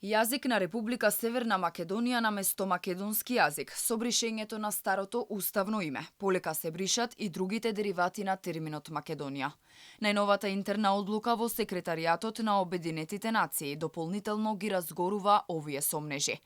Јазик на Република Северна Македонија наместо македонски јазик со бришењето на старото уставно име. Полека се бришат и другите деривати на терминот Македонија. Најновата интерна одлука во секретаријатот на Обединетите нации дополнително ги разгорува овие сомнежи.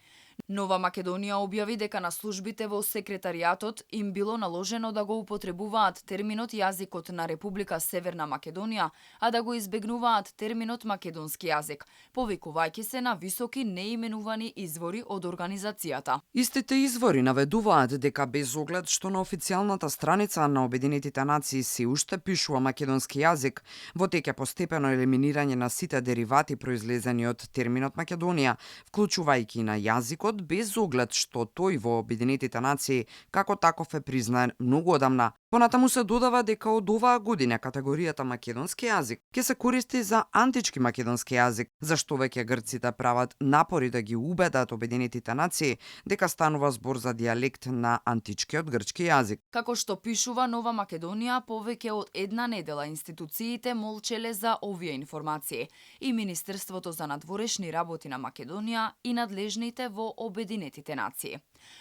Нова Македонија објави дека на службите во секретаријатот им било наложено да го употребуваат терминот јазикот на Република Северна Македонија, а да го избегнуваат терминот македонски јазик, повикувајќи се на високи неименувани извори од организацијата. Истите извори наведуваат дека без оглед што на официјалната страница на Обединетите нации се уште пишува македонски јазик, во тек е постепено елиминирање на сите деривати произлезени од терминот Македонија, вклучувајќи на јазикот, без оглед што тој во Обединетите нации како таков е признаен многу одамна. Понатаму се додава дека од оваа година категоријата македонски јазик ќе се користи за антички македонски јазик, зашто веќе грците прават напори да ги убедат Обединетите нации дека станува збор за дијалект на античкиот грчки јазик. Како што пишува Нова Македонија, повеќе од една недела институциите молчеле за овие информации и Министерството за надворешни работи на Македонија и надлежните во Обединетите нации.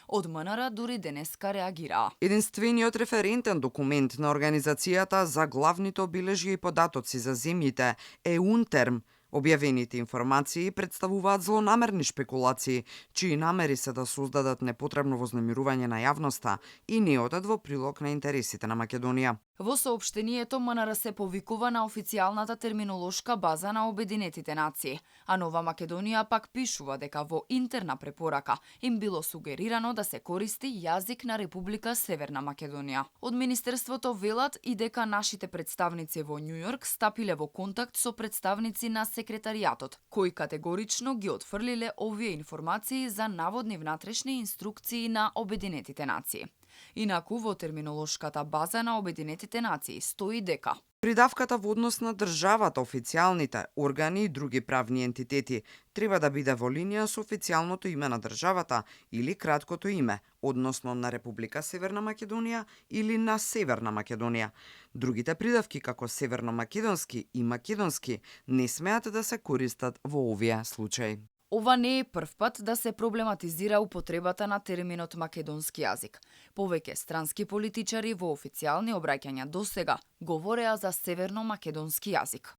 Од МНР дури денеска реагираа. Единствениот референтен документ на Организацијата за главните обележја и податоци за земјите е УНТЕРМ. Објавените информации представуваат злонамерни шпекулации, чии намери се да создадат непотребно вознемирување на јавноста и не одат во прилог на интересите на Македонија. Во соопштението МНР се повикува на официјалната терминолошка база на Обединетите нации, а Нова Македонија пак пишува дека во интерна препорака им било сугерирано да се користи јазик на Република Северна Македонија. Од Министерството велат и дека нашите представници во Њујорк стапиле во контакт со представници на секретаријатот, кои категорично ги отфрлиле овие информации за наводни внатрешни инструкции на Обединетите нации. Инаку во терминолошката база на Обединетите нации стои дека придавката во однос на државата, официјалните органи и други правни ентитети треба да биде во линија со официјалното име на државата или краткото име, односно на Република Северна Македонија или на Северна Македонија. Другите придавки како северно-македонски и македонски не смеат да се користат во овие случаи. Ова не е прв пат да се проблематизира употребата на терминот македонски јазик. Повеќе странски политичари во официјални обраќања досега говореа за северно-македонски јазик.